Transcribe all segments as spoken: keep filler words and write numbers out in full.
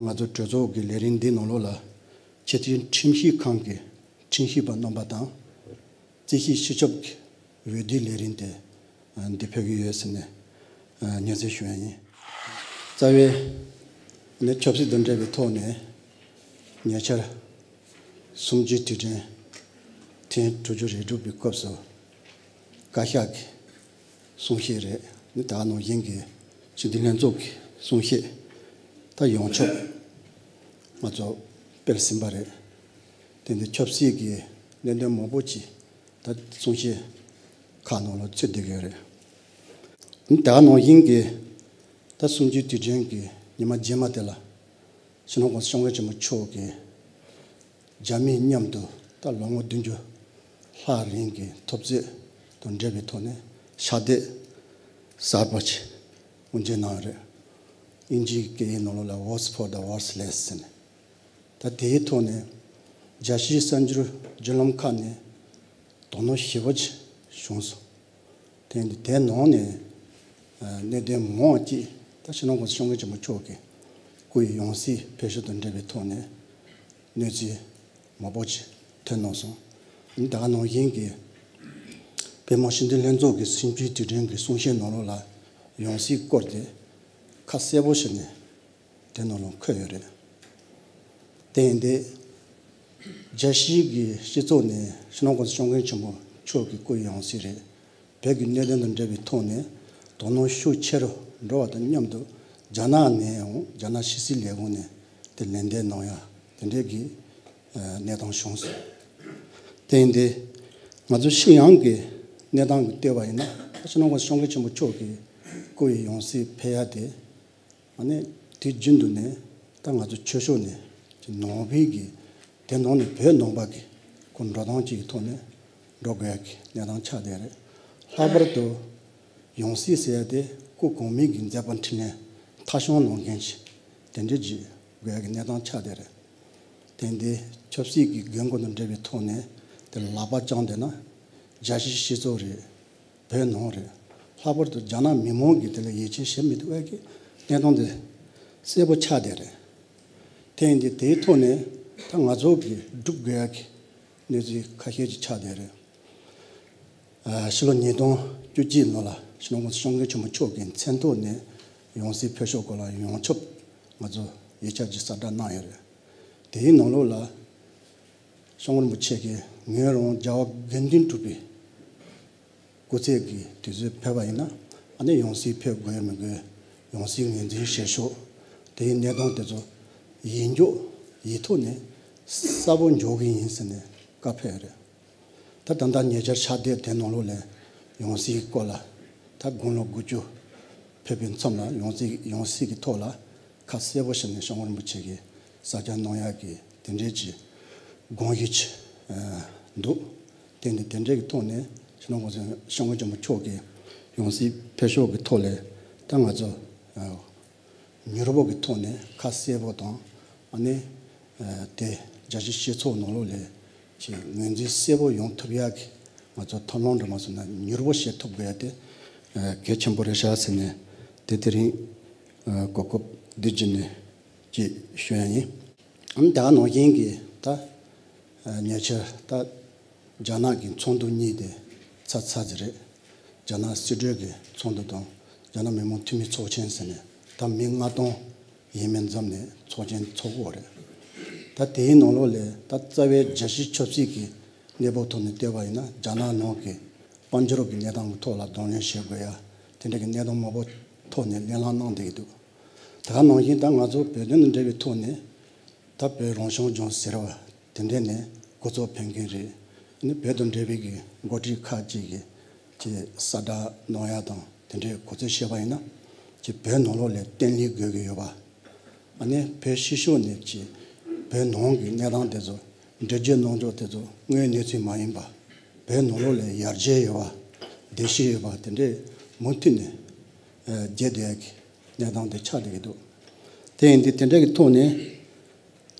ང་ཚོ་གྲོས་ཚོགས་ཀྱི་ལས་རིམ་འདིའི་ནང་ལོགས་ལ་ཕྱི་དྲིལ་ཁྲིམས་ཞིབ་ཁང་གི་ཁྲིམས་ཞིབ་པ་རྣམ་པ་དང་། རྩིས་ཞིབ་སྤྱི་ཁྱབ་ཀྱི་འོས་བསྡུའི་ལས་རིམ་དེ་འདི་ཕེབས་ཀྱི་ཡོད་ཟེར་ནས་སྙན་སེང་ཞུ་ཡ་ཡིན། རྩ་བའི་ནས་ཆབ་སྲིད་དང་འབྲེལ་བའི་ཐོག་ནས་ཉེ་ཆར་གསུམ་བཅུའི་དུས་དྲན་ཐེངས་དྲུག་ཅུ་རེ་དྲུག་པའི་སྐབས་སུ་བཀའ་ཤག་གི་གསུང་བཤད་རེད། ནི་ད་ག་ནང་བཞིན་གྱི་སྤྱི་འཐུས་ལྷན་ཚོགས་ཀྱི་གསུང་བཤད་ད་ཡོངས་ཁྱབ་ང་ཚོ་སྤེལ་ཟིན་པ་རེད། དེ་འདི་ཆབ་སྲིད་ཀྱི་གནད་དོན་མང་པོ་ཅིག་ད་གསུང་བཤད་ཁག་ནང་ལ་ཚུད་བསྡད་ཀྱི་ཡོད་རེད། ནི་ད་ག་ནང་བཞིན་གྱི་ད་གསུམ་བཅུའི་དུས་དྲན་གྱི་ཉི་མ་རྗེས་མ་དེ་ལ་སྤྱི་ནོར་༸གོང་ས་༸སྐྱབས་མགོན་ཆེན་པོ་མཆོག་གིས་རྒྱ་མི་མཉམ་དུ་ད་ལོ་ངོ་བདུན་ཅུ་ལྷག་རིང་གི་འཐབ་རྩོད་དང་འབྲེལ་བའི་ཐོག་ནས་ཕྱག་དེབ་གསར་པ་ཞིག་དབུ་འབྱེད་གནང་ཡོད་རེད། དབྱིན་ཇིའི་སྐད་ཡིག་ནང་ལོགས་ལ་What's for the Watchers ཟེར་ནས། ད་དེའི་ཐོག་ནས་རྒྱལ་སྤྱིའི་གསར་འགྱུར་བརྒྱུད་ལམ་ཁག་ནས་དོ་སྣང་ཞེ་པོ་ཅིག་བྱུང་སོང་། དེ་ཡིན་དུས་དེའི་ནང་ནས་ཨ་གནད་དོན་མང་པོ་ཅིག་ད་སྤྱི་ནོར་༸གོང་ས་༸སྐྱབས་མགོན་ཆེན་པོ་མཆོག་གི་སྐུའི་ཡང་སྲིད་ཕེབས་ཕྱོགས་དང་འབྲེལ་བའི་ཐོག་ནས་གནས་ཚུལ་མང་པོ་ཅིག་ཐོན་གནང་སོང་། ད་ག་ནང་བཞིན་གྱི་བོད་མི་སྤྱི་འཐུས་ལྷན་ཚོགས་ཀྱི་གསུམ་བཅུའི་དུས་དྲན་གྱི་གསུང་བཤད་ནང་ལོགས་ལ་ཡང་སྲིད་སྐོར་དེ་ཁ་གསལ་པོ་ཞིག་ནས་དེ་ནང་ལ་འཁོད་ཡོད་རེད། དེ་ཡིན་དུས་རྒྱལ་སྤྱིའི་གི་སྤྱི་ཚོགས་ནས་སྤྱི་ནོར་༸གོང་ས་༸སྐྱབས་མགོན་ཆེན་པོ་མཆོག་གི་སྐུའི་ཡང་སྲིད་རེད། བོད་ཀྱི་གནད་དོན་དང་འབྲེལ་བའི་ཐོག་ནས་དོ་སྣང་ཤུགས་ཆེ་རུ་འགྲོ་བ་དང་མཉམ་དུ་རྒྱ་ནག་ནས་ཡང་རྒྱ་ནག་ཕྱི་སྲིད་ལས་ཁུངས་ནས་དེ་ལན་འདེབས་གནང་ཡ་དེ་འདྲའི་གི་གནས་སྟངས་བྱུང་སོང་། དེ་ཡིན་དུས་ང་ཚོ་ཕྱི་ཡོང་གི་གནས་སྟངས་ཀྱི་ལྟོས་པ་ཡིན་ན་སྤྱི་ནོར་༸གོང་ས་༸སྐྱབས་མགོན་ཆེན་པོ་མཆོག་གི་སྐུའི་ཡང་སྲིད་ཕེབས་ཡ་དེ། ཨ་ནི་དུས་རྒྱུན་དུ་ནས་ད་ང་ཚོ་ཆོས་ཕྱོགས་ནས་ཀྱི་ནང་པའི་གི་དེ་ནང་ནས་བོད་ནང་པ་གི་ཁོ་འགྲོ་སྟངས་ཅིག་གི་ཐོག་ནས་འགྲོ་དགོས་ཡ་གི་གནས་སྟངས་ཆགས་བསྡད་རེད། ལྷག་པར་དུ་ཡང་སྲིད་ཟེར་ཡ་དེ་སྐུ་གོང་མའི་གི་མཛད་པ་འཕྲིན་ལས་མཐའ་སྐྱོང་གནང་མཁན་ཞིག་དེ་འདྲ་ཅིག་དགོས་ཡ་གི་གནས་སྟངས་ཆགས་བསྡད་རེད། དེ་འདི་ཆབ་སྲིད་ཀྱི་དགོས་མཁོ་དང་འབྲེལ་བའི་ཐོག་ནས་དེ་ལ་ལག་པ་བརྐྱངས་བསྡད་ན་རྒྱལ་སྤྱིའི་སྤྱི་ཚོགས་རེད། བོད་ནང་རེད། ལྷག་པར་དུ་རྒྱ་ནག་མི་མང་གིས་དེ་ལ་ཡིད་ཆེས་བྱེད་མི་ཐུབ་པའི་གི་གནད་དོན་དེ་གསལ་པོ་ཆགས་བསྡད་རེད། དེ་ཡིན་དུས་དེའི་ཐོག་ནས་ད་ང་ཚོ་གིས་སྒྲུབ་དགོས་ཡ་གི་གནས་ཚུལ་ཁ་ཤས་ཅིག་ཆགས་བསྡད་རེད། ཨ་ཕྱི་ལོ་ཉིས་སྟོང་བཅུ་གཅིག་ལོ་ལ་སྤྱི་ནོར་༸གོང་ས་༸སྐྱབས་མགོན་ཆེན་པོ་མཆོག་གི་མཚན་ཐོག་ནས་ཡང་སྲིད་ཕེབས་ཕྱོགས་སྐོར་ལ་ཡོངས་ཁྱབ་ང་ཚོ་ཡིག་ཆ་ཅིག་གསལ་བསྒྲགས་གནང་ཡོད་རེད། དེའི་ནང་ལོགས་ལ་སྐྱབས་མགོན་རིན་པོ་ཆེ་གིས་ངོས་རང་རྒྱལ་བ་དགེ་འདུན་གྲུབ་པའི་སྐུ་ཚེ་གི་དུས་ཚོད་ཕེབས་པ་ཡིན་ན་ཨ་ནི་ཡང་སྲིད་ཕེབས་དགོས་མི་དགོས། ཡང་སྲིད་ངོས་འཛིན་བྱེད་ཕྱོགས་དེའི་གནས་སྟངས་དེ་ཚོ་ཡིག་འཇོག་ཡིག་ཐོག་ནས་གསལ་པོ་འཇོག་གི་ཡིན་ཟེར་ནས་བཀའ་ཕེབས་རེད། ད་ད་ལྟ་ཉེ་ཆར་ཕྱག་དེབ་དེ་ནང་ལོགས་ལ་ཡང་སྲིད་སྐོར་ལ་ད་དགུང་ལོ་དགུ་བཅུ་ཕེབས་པའི་མཚམས་ལ་ཡང་སྲིད་ཡང་སྲིད་ཀྱི་ཐོག་ལ་ཁ་གསལ་པོ་བྱས་ནས་སྐྱབས་མགོན་རིན་པོ་ཆེ་གིས་གསལ་བསྒྲགས་གནང་ཡག་གི་དེ་འདྲའི་ཅིག་དགོངས་གཞི་ཅིག་འདུག་དེ་ནི་དེ་འདྲའི་གི་ཐོག་ནས་སྤྱི་ནོར་༸གོང་ས་༸སྐྱབས་མགོན་ཆེན་པོ་མཆོག་གི་ཡང་སྲིད་ཕེབས་ཕྱོགས་ཀྱི་ཐོག་ལ་ད་ང་ཚོ་མྱུར་པོ་གི་ཐོག་ནས་ཁ་གསལ་པོ་དང་ཨ་ནི་དེ་རྒྱལ་སྤྱིའི་སྤྱི་ཚོགས་ནང་ལོགས་ལ་ཅིག་ངོས་འཛིན་གསལ་པོ་ཡོང་ཐུབ་ཡག་གི་ང་ཚོ་ཐབས་ལམ་འདྲ་མ་བཟོས་ན་མྱུར་པོ་བྱེད་ཐུབ་དགོས་ཡ་དེ་གལ་ཆེན་པོ་རེད་ཤག་ཟེར་ནས་དེ་དེ་རིང་གོ་སྐབས་འདི་བརྒྱུད་ནས་ཅིག་ཞུ་ཡ་ཡིན། ཨ་ནི་ད་ག་ནང་བཞིན་གྱི་ད་ཉེ་ཆར་ད་རྒྱ་ནག་གི་ཚོགས་འདུ་གཉིས་དེ་ཚར་ཚར་ཟིན་རེད། རྒྱ་ནག་སྲིད་གྲོས་ཀྱི་ཚོགས་འདུ་དང་རྒྱ་ནག་མི་དམངས་འཐུས་མི་ཚོགས་ཆེན་ཟེར་ནས་ད་མི་ལྔ་སྟོང་ཡས་མས་འཛོམས་ནས་ཚོགས་ཆེན་ཚོགས་ཀྱི་ཡོད་རེད། ད་དེའི་ནང་ལོགས་ལ་ད་རྩ་བའི་རྒྱལ་སྤྱིའི་ཆབ་སྲིད་ཀྱི་གནས་བབ་ཐོག་ནས་བལྟས་པ་ཡིན་ན་རྒྱ་ནག་ནང་གི་དཔལ་འབྱོར་གྱི་གནས་སྟངས་ཀྱི་ཐོག་ལ་གདོང་ལེན་བྱེད་དགོས་ཡ་དེ་འདྲ་གི་གནས་སྟངས་མང་པོ་ཐོག་ནས་གླེང་སློང་གནང་བསྡད་ཀྱི་འདུག་ད་ག་ནང་བཞིན་ད་ང་ཚོ་བོད་དོན་དང་འབྲེལ་བའི་ཐོག་ནས་ད་བོད་རང་སྐྱོང་ལྗོངས་ཟེར་བ་དེ་འདྲ་ནས་འགོ་ཚུགས་ཕེབས་མཁན་རེད། ཨ་ནི་བོད་དང་འབྲེལ་བའི་གི་འགོ་ཁྲིད་ཁག་ཅིག་གིས་ཅིག་གསལ་བསྒྲགས་གནང་ཡ་དང་དེ་འདྲའི་གོ་ཚོད་བྱས་པ་ཡིན་ན་ཅིག་བོད་ནང་ལོགས་ལ་བརྟན་ལྷིང་དགོས་ཀྱི་ཡོད་པ། ཨ་ནི་བོད་ཕྱི་ཕྱོགས་ནས་ཀྱི་བོད་ནང་གི་གནས་སྟངས་དེ་ཚོ་འགྲེལ་བརྗོད་གནང་ཕྱོགས་དེ་ཚོ་དངོས་གནས་ཚུལ་མ་ཡིན་པ། བོད་ནང་ལོགས་ལ་ཡར་རྒྱས་ཡོད་པ། བདེ་སྐྱིད་ཡོད་པ་དེ་འདྲའི་མུ་མཐུད་ནས་ཨ་རྒྱས་བསྡད་ཡག་གི་གནས་སྟངས་དེ་ཆགས་བསྡད་ཀྱི་འདུག་དེ་ཡིན་དུས་དེ་འདྲ་གི་ཐོག་ནས་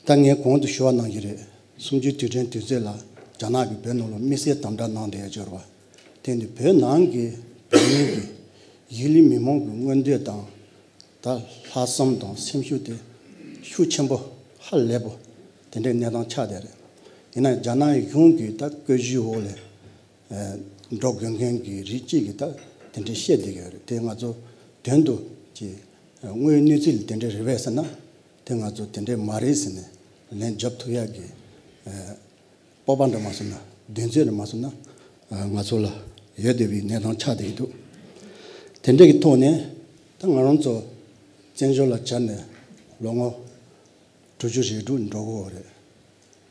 ད་ངས་གོང་དུ་ཞུ་བ་ནང་བཞིན་རེད། གསུམ་བཅུའི་དུས་དྲན་དུས་ཚོད་ལ་རྒྱ་ནག་གིས་བོད་ནང་ལ་དམིགས་བསལ་དམ་དྲག་གནང་བསྡད་ཡོད་ཅོར་བ། དེ་ནི་བོད་ནང་གི་བོད་མི་གི་ཡུལ་ལི་མི་མང་གི་མངོན་འདོད་དང་། ད་ལྷག་བསམ་དང་སེམས་ཤུགས་དེ་ ཤུགས་ཆེན་པོ་ཧ་ལས་པོ་དེ་འདྲའི་གནས་སྟངས་ཆགས་བསྡད་རེད། ཡིན་ན་རྒྱ་ནག་གཞུང་གི་ད་བཀོད་ཇུས་འོག་ལ་འགྲོ་དགོས་མཁན་གྱི་རིགས་གཅིག་གིས་ད་དེ་འདྲའི་བཤད་བསྡད་ཀྱི་ཡོད་རེད། དེ་ང་ཚོ་དོན་དུ་ཀྱི་དངོས་ཡོད་གནས་ཚུལ་དེ་འདྲའི་རེད་པས་ཟེར་ན། དེ་ང་ཚོ་དེ་འདྲའི་མ་རེད་ཟེར་ནས་ལན་རྒྱབ་ཐུབ་ཡག་གི་སྤོབས་པ་འདྲ་མ་སོང་ན། གདེང་ཚོད་འདྲ་མ་སོང་ན། ང་ཚོ་ལ་ཡོད་བསྡད་པའི་གནས་སྟངས་ཆགས་བསྡད་ཀྱི་འདུག་དེ་འདྲ་གི་ཐོག་ནས་ད་ང་རང་ཚོ་བཙན་བྱོལ་ལ་བཅར་ནས་ལོ་ངོ་དྲུག་ཅུ་རེ་དྲུག་འགྲོ་གི་ཡོད་རེད།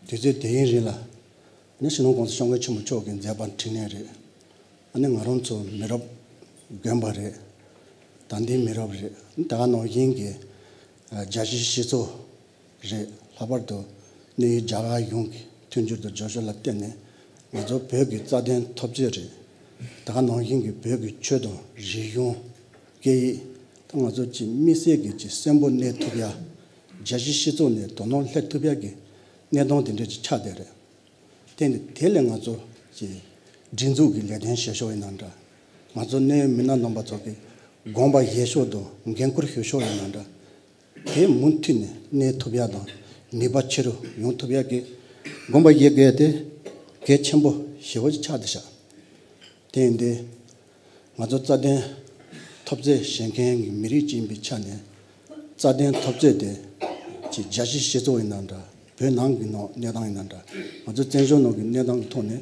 དུས་ཚོད་དེ་ཡིན་རིང་ལ་ནི་སྤྱི་ནོར་༸གོང་ས་༸སྐྱབས་མགོན་ཆེན་པོ་མཆོག་གི་མཛད་པ་འཕྲིན་ལས་རེད། ཨ་ནི་ང་རང་ཚོ་མི་རབས་རྒན་པ་རེད། ད་ལྟའི་མི་རབས་རེད། ད་ག་ནང་བཞིན་གྱི་རྒྱལ་སྤྱིའི་སྤྱི་ཚོགས་རེད། ལྷག་པར་དུ་གནས་ཡུལ་རྒྱ་གར་གཞུང་གི་མཐུན་འགྱུར་དང་རྒྱབ་སྐྱོར་ལ་བརྟེན་ནས་ང་ཚོ་བོད་ཀྱི་རྩ་དོན་འཐབ་རྩོད་རེད། ད་ག་ནང་བཞིན་གྱི་བོད་ཀྱི་ཆོས་དང་རིག་གཞུང་། སྐད་ཡིག་ད་ང་ཚོ་ཅིག་དམིགས་བསལ་གྱི་ཅིག་གསོན་པོ་གནས་ཐུབ་ཡ། རྒྱལ་སྤྱིའི་སྤྱི་ཚོགས་ནས་དོ་སྣང་སླེབས་ཐུབ་ཡ་གི་གནས་སྟངས་དེ་འདྲ་ཅིག་ཆགས་བསྡད་རེད། དེ་ནི་དེ་ལས་ང་ཚོ་ཀྱི་སྒྲིག་འཛུགས་ཀྱི་ལས་དོན་བྱེད་ཕྱོགས་ཡིན་ན་འདྲ། ང་ཚོ་གནད་ཡོད་མི་སྣ་རྣམ་པ་ཚོ་གི་དགོངས་པ་བཞེས་ཕྱོགས་དང་འགན་འཁུར་ཞུ་ཕྱོགས་ཡིན་ན་འདྲ། དེ་མུ་མཐུད་ནས་གནས་ཐུབ་ཡ་དང་ནུས་པ་ཆེ་རུ་ཡོང་ཐུབ་ཡ་གི་དགོངས་པ་བཞེས་དགོས་དེ་གལ་ཆེན་པོ་ཞེ་པོ་ཅིག་ཆགས་བསྡད་ཤག་དེ་ཡིན་དུས། ང་ཚོ་རྩ་དོན་འཐབ་རྩོད་བྱེད་མཁན་གྱི་མི་རིགས་ཅིག་ཡིན་པའི་ཆ་ནས། རྩ་དོན་འཐབ་རྩོད་དེ་ཅིག་རྒྱལ་སྤྱིའི་སྤྱི་ཚོགས་ཡིན་ན་འདྲ། བོད་ནང་གི་ནང་གནས་སྟངས་ཡིན་ན་འདྲ། ང་ཚོ་བཙན་བྱོལ་ནང་གི་གནས་སྟངས་ཀྱི་ཐོག་ནས་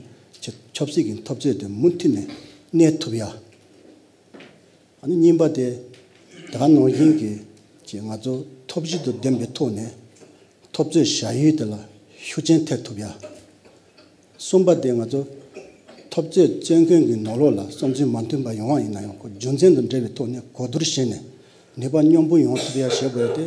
ཅིག་ཆབ་སྲིད་ཀྱི་འཐབ་རྩོད་དེ་མུ་མཐུད་ནས་གནས་ཐུབ་ཡ། ཨ་ནི་གཉིས་པ་དེ་ད་ག་ནང་བཞིན་གྱི་ཅིག་ང་ཚོ་སྟོབས་ཤུགས་དང་ལྡན་པའི་ཐོག་ནས་འཐབ་རྩོད་བྱ་ཡུལ་དེ་ལ་ཤུགས་རྐྱེན་ཐེབས་ཐུབ་ཡ། གསུམ་པ་དེ་ང་ཚོ་འཐབ་རྩོད་རྩོད་མཁན་གྱི་ནང་ལོགས་ལ་བསམ་ཚུལ་མ་མཐུན་པ་ཡོང་བ་ཡིན་ན་ཡང་ཁོ་རྒྱུ་མཚན་དང་འབྲེལ་བའི་ཐོག་ནས་གོ་བསྡུར་བྱས་ནས་ནུས་པ་མཉམ་སྤུངས་ཡོང་ཐུབ་ཡ་བྱེད་དགོས་དེ་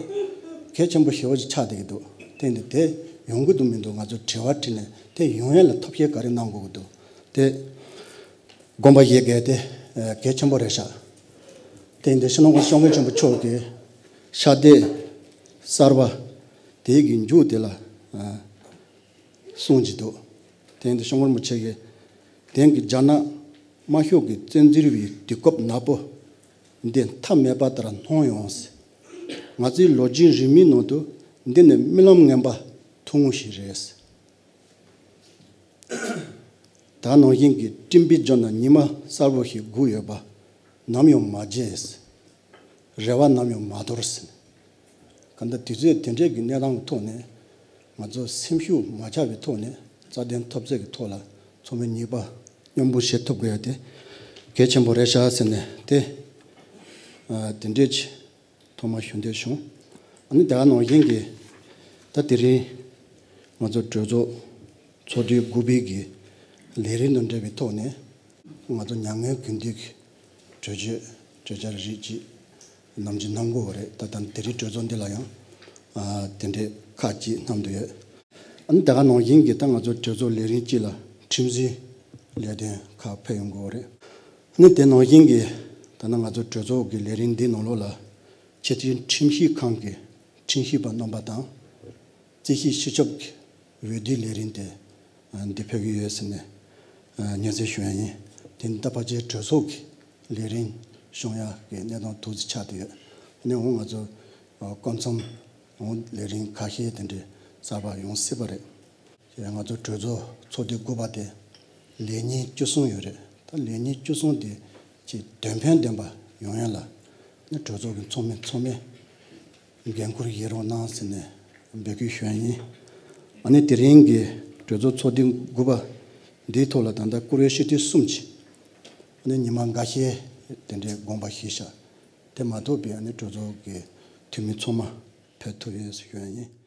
གལ་ཆེན་པོ་ཞེ་པོ་ཅིག་ཆགས་བསྡད་ཀྱི་འདུག་དེ་འདི་དེ་ཡོང་གི་འདུག་མི་འདུག་ང་ཚོ་དྲི་བ་དྲིས་ནས་དེ་ཡོང་ཡ་ལ་ཐབས་ཤེས་ག་རེ་གནང་དགོས་ཀྱི་འདུག་དེ་དགོངས་པ་བཞེས་དགོས་དེ་གལ་ཆེན་པོ་རེད་ཤག་དེ་འདི་སྤྱི་ནོར་༸གོང་ས་༸སྐྱབས་མགོན་ཆེན་པོ་མཆོག་གི་ཕྱག་དེབ་གསར་པ་དེ་གི་མཇུག་དེ་ལ། གསུངས་ཀྱི་འདུག་དེ་ཡིན་དུས་སྐྱབས་མགོན་རིན་པོ་ཆེ་གིས་དེང་གི་རྒྱ་ནག་དམར་ཤོག་གི་བཙན་འཛུལ་བའི་དུས་སྐབས་ནག་པོ་འདི་མཐའ་མེད་པ་ལྟར་སྣང་ཡོང་། ང་ཚོའི་ལོ་རྒྱུས་རིང་མོའི་ནང་དུ་འདི་ནི་རྨི་ལམ་ངན་པ་ཐུང་ངུ་ཞིག་རེད། ད་ནང་བཞིན་གྱི་སྤྲིན་པའི་རྒྱབ་ན་ཉི་མ་གསལ་པོ་ཞིག་སྒུག་ཡོད་པ་ནམ་ཡང་མ་བརྗེད། རེ་བ་ནམ་ཡང་མ་དོར་ཟིན། གང་ལྟར་དུས་ཚོད་དེ་འདྲའི་གི་གནས་སྟངས་ཀྱི་ཐོག་ནས་ང་ཚོ་སེམས་ཤུགས་མ་ཆག་པའི་ཐོག་ནས་རྩ་དོན་འཐབ་རྩོད་ཀྱི་ཐོག་ལ་ཚང་མས་ནུས་པ་མཉམ་སྤུངས་བྱེད་ཐུབ་དགོས་ཡ་དེ་གལ་ཆེན་པོ་རེད་ཤག་ཟེར་ནས་དེ་དེ་འདྲའི་ཆེ་ཐོག་མ་ཞུ་འདོད་བྱུང་། ཨ་ནི་དེ་ག་ནང་བཞིན་གྱི་ད་དེ་རིང་ང་ཚོ་གྲོས་ཚོགས་ཚོགས་དུས་དགུ་པའི་གི་ལས་རིམ་དང་འབྲེལ་བའི་ཐོག་ནས་ང་ཚོ་མྱ་ངན་གུས་འདུད་ཀྱི་གྲོས་ཆོད་གྲོས་འཆར་རིགས་གཅིག་ནམ་རྒྱུན་གནང་དགོས་པ་རེད། ད་ལྟ་དེ་རིང་གྲོས་ཚོགས་འདི་ལ་ཡང་ཨ་དེ་འདྲའི་ཁག་ཅིག་བསྣམས་བསྡད་ཡོད། ཨ་ནི་དེ་ག་ནང་བཞིན་གྱི་ད་ང་ཚོ་གྲོས་ཚོགས་ལས་རིམ་གཅིག་ལ་ཁྲིམས་བཟོའི་ལས་དོན་ཁག་ཕེབས་ཡོང་དགོས་པ་རེད། ཨ་ནི་དེ་ནང་བཞིན་གྱི་ད་ནང་ང་ཚོ་གྲོས་ཚོགས་ཀྱི་ལས་རིམ་འདིའི་ནང་ལོགས་ལ་ཕྱི་དྲིལ་ཁྲིམས་ཞིབ་ཁང་གི་ཁྲིམས་ཞིབ་པ་རྣམ་པ་དང་། རྩིས་ཞིབ་སྤྱི་ཁྱབ་ཀྱི་འོས་བསྡུའི་ལས་རིམ་དེ་འདི་ཕེབས་ཀྱི་ཡོད་ཟེར་ནས་སྙན་སེང་ཞུ་ཡ་ཡིན། དེ་ནི་ད་ཕལ་ཆེར་གྲོས་ཚོགས་ཀྱི་ལས་རིམ་སྐྱོང་ཡ་གི་གནས་སྟངས་ཐོག་ཅིག་ཆགས་བསྡད་ཡོད། ཨ་ནི་འོང་ང་ཚོ་སྐབས་མཚམས་འོང་ལས་རིམ་ཁ་ཤས་དེ་འདྲའི་གསར་པ་ཡོང་སྲིད་པ་རེད། དེ་ང་ཚོ་གྲོས་ཚོགས་ཚོགས་དུས་དགུ་པ་དེ་ལས་ཉིན་བཅུ་གསུམ་ཡོད་རེད། ད་ལས་ཉིན་བཅུ་གསུམ་དེ་ཅིག་དོན་ཕན་ལྡན་པ་ཡོང་ཡ་ལ་ནི་གྲོས་ཚོགས་ཀྱི་ཚོགས་མི་ཚང་མས་འགན་འཁུར་བཞེས་རོགས་གནང་ཟེར་ནས་འབོད་སྐུལ་ཞུ་ཡ་ཡིན། ཨ་ནི་དེ་རིང་གི་གྲོས་ཚོགས་ཚོགས་དུས་དགུ་པ་འདིའི་ཐོག་ལ་ད་ལྟ་བཀུར་འོས་སྤྱི་འཐུས་གསུམ་ཅིག་ཨ་ནི་ཉི་མ་འགའ་ཤས་དེ་འདྲའི་དགོངས་པ་བཞེས་ཤག་དེ་མ་གཏོགས་པའི་ཨ་ནི་གྲོས་ཚོགས་ཀྱི་འཐུས་མི་ཚང་མ་ཕེབས་ཐུབ་ཡོད་ཟེར་ཞུ་ཡ་ཡིན།